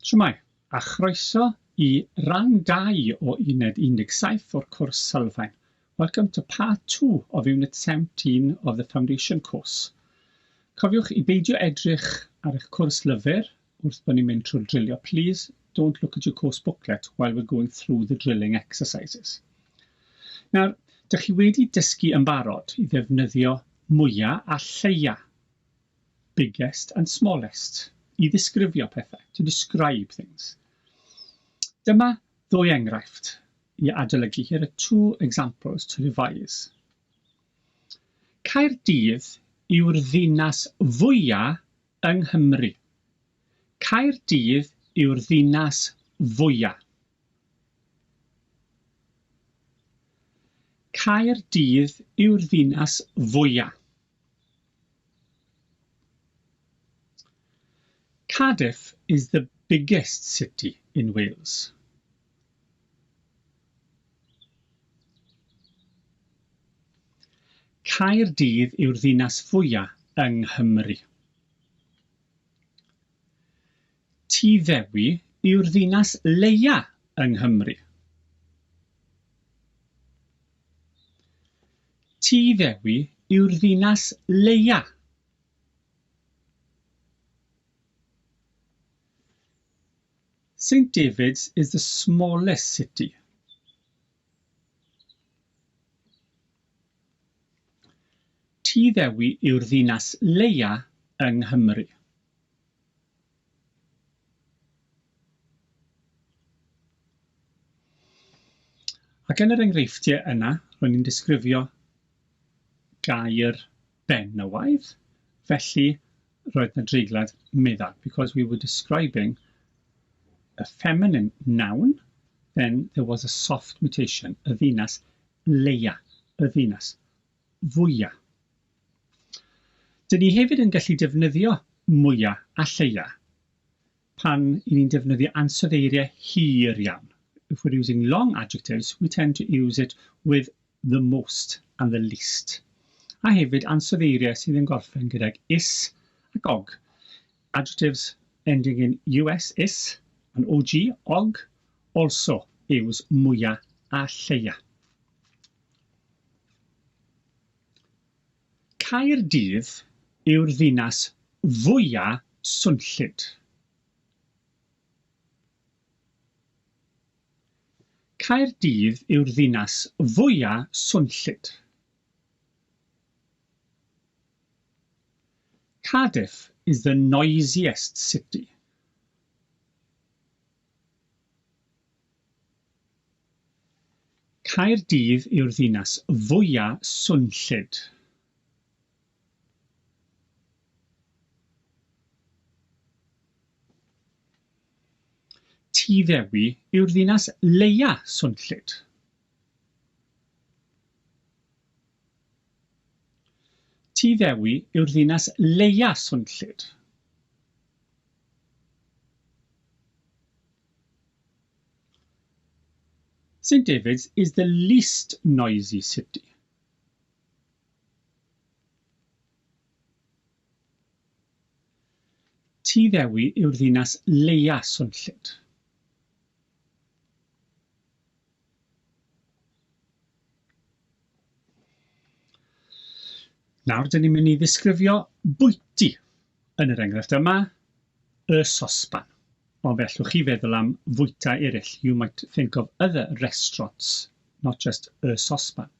Shwmae, a chroeso i ran 2 o Uned 17 o'r cwrs Sylfaen. Welcome to part 2 of Unit 17 of the Foundation course. Cofiwch i beidio edrych ar eich cwrs lyfr wrth bod ni'n mynd trwy'r drilio. Please don't look at your course booklet while we're going through the drilling exercises. Nawr, dych chi wedi dysgu yn barod i ddefnyddio mwya a lleia biggest and smallest, i ddisgrifio pethau, to describe things. Dyma ddwy enghraifft i adolygu. Here are two examples to revise. Caerdydd yw'r ddinas fwya yng Nghymru. Caerdydd yw'r ddinas fwya. Caerdydd yw'r ddinas fwya. Cardiff is the biggest city in Wales. Caerdydd yw'r ddinas fwya yng Nghymru. Tŷ Ddewi yw'r ddinas leia yng Nghymru. Tŷ Ddewi yw'r ddinas leia. St Davids is the smallest city. Tŷ Ddewi yw'r ddinas leia yng Nghymru. Ac yn yr enghreifftiau yna, ro'n i'n disgrifio gair benywaidd, felly roedd 'na dreiglad meddal. Because we were describing a feminine noun, then there was a soft mutation, y ddinas leia, y ddinas fwya. Dyn ni hefyd yn gallu defnyddio mwya a lleia pan 'y ni'n defnyddio ansoddeiriau hir iawn. If we're using long adjectives, we tend to use it with the most and the least. A hefyd ansoddeiriau sydd yn gorffen gydag is ac og. Adjectives ending in us, is, and og, og, also use mwya a lleia. Caerdydd yw'r ddinas fwya swnllyd. Caerdydd yw'r ddinas fwya swnllyd. Cardiff is the noisiest city. Caerdydd yw'r ddinas fwya swnllyd. Tŷ Ddewi yw'r ddinas leia swnllyd. Tŷ Ddewi yw'r ddinas leia swnllyd. St David's is the least noisy city. Tŷ Ddewi yw'r ddinas leia swnllyd. Nawr, dyn ni'n mynd i ddisgrifio bwyty. Yn yr enghraifft yma, y sosban. Ond fe allwch chi feddwl am fwyta eraill. You might think of other restaurants, not just y sosban.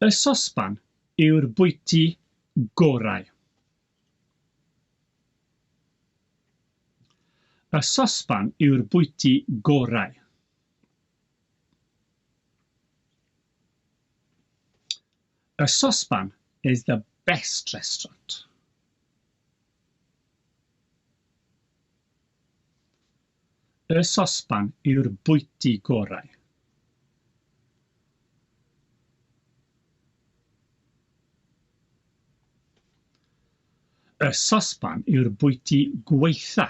Y sosban yw'r bwyty gorau. Y sosban yw'r bwyty gorau. Y sosban is the best restaurant. Y sosban yw'r bwyty gorau. Y sosban yw'r bwyty gwaetha.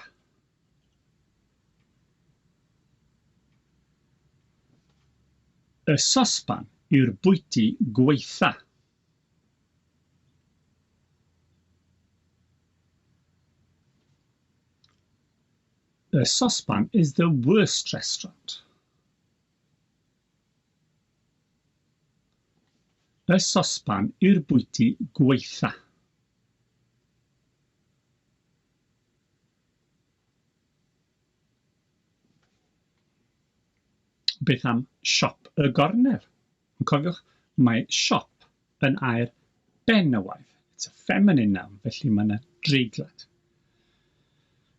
Y sosban yw'r bwyty gwaetha. Y Sosban is the worst restaurant. Y Sosban yw'r bwyty gwaetha. Beth am siop y gornel? Ond cofiwch, mae siop yn air benywaidd. It's a feminine noun, felly mae yna dreiglad.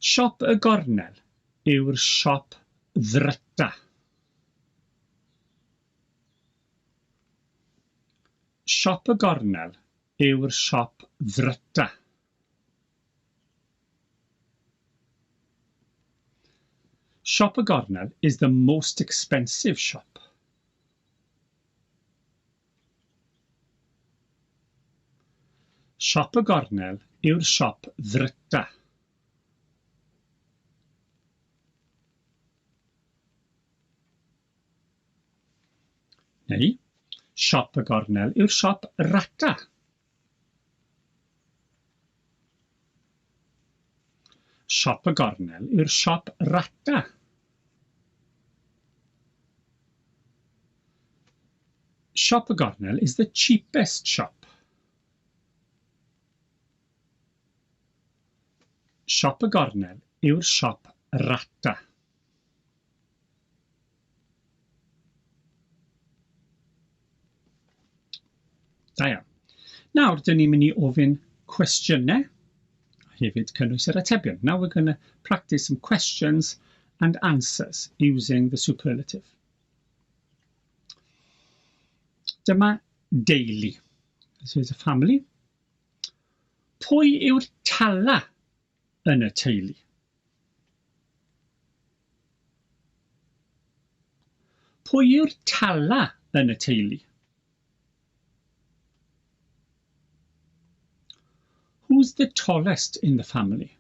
Siop y gornel yw'r siop ddryta. Siop y gornel yw'r siop ddryta. Siop y Gornel is the most expensive shop. Siop y Gornel yw'r siop ddryta. Neu, siop y Gornel yw'r siop rata. Siop y gornel yw'r siop rata. Siop y gornel is the cheapest shop. Siop y gornel yw'r siop rata. Da iawn. Nawr, dyn ni'n mynd i ofyn cwestiynau, a hefyd cynnwys yr atebion. Now we're going to practice some questions and answers using the superlative. Dyma deulu. This is a family. Pwy yw'r tala yn y teulu? Pwy yw'r tala yn y teulu? Who's the tallest in the family?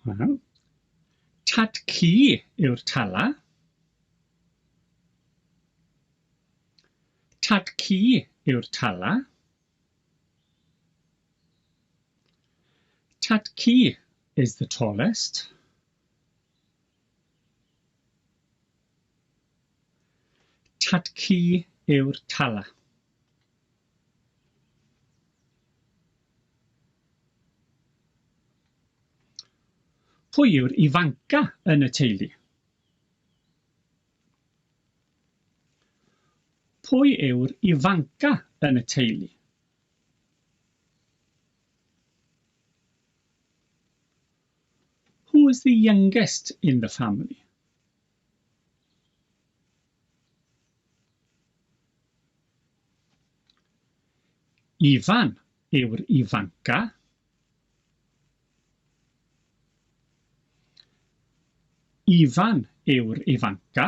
Wel, tad cu yw'r tala. Tad cu yw'r tala. Tad cu is the tallest. Tad cu yw'r tala. Pwy yw'r ifanca yn y teulu? Pwy yw'r ifanca yn y teulu? Who is the youngest in the family? Ifan yw'r ifanca. Ifan yw'r ifanca.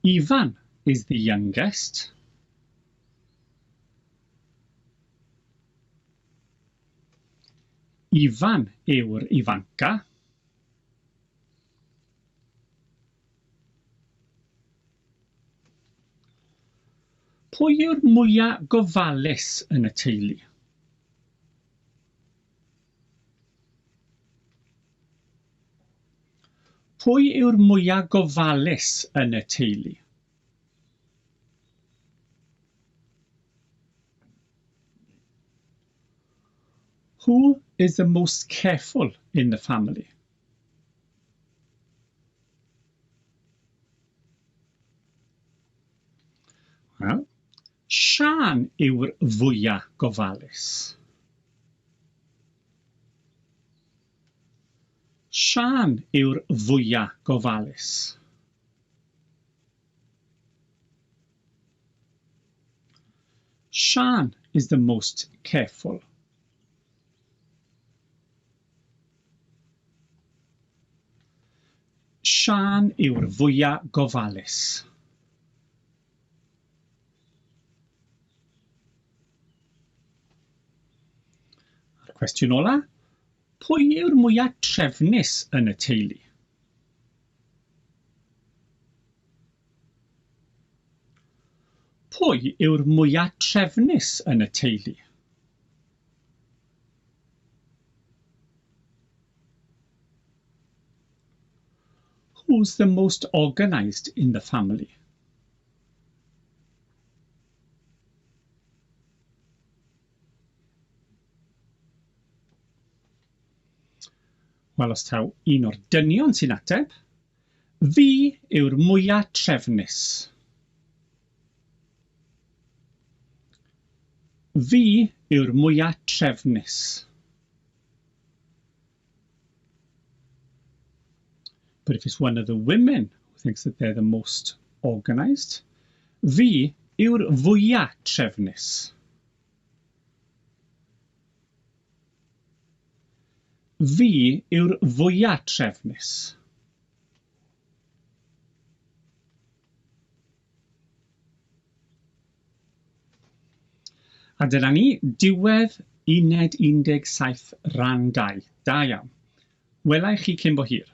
Ifan is the youngest. Ifan yw'r ifanca. Pwy yw'r mwya gofalus yn y teulu? Pwy yw'r mwya gofalus yn y teulu? Who is the most careful in the family? Wel, Siân yw'r fwya gofalus. Siân yw'r fwya gofalus. Siân is the most careful. Siân yw'r fwya gofalus. A'r cwestiwn ola, pwy yw'r mwya trefnus yn y teulu? Pwy yw'r mwya trefnus yn y teulu? Who's the most organised in the family? Wel, os taw un o'r dynion sy'n ateb, Fi yw'r mwya trefnus. Fi yw'r mwya trefnus. But if it's one of the women who thinks that they're the most organised, fi yw'r fwya trefnus. Fi yw'r fwya trefnus. A dyna ni, diwedd uned 17 rhan 2. Da iawn. Wela i chi cyn bo hir.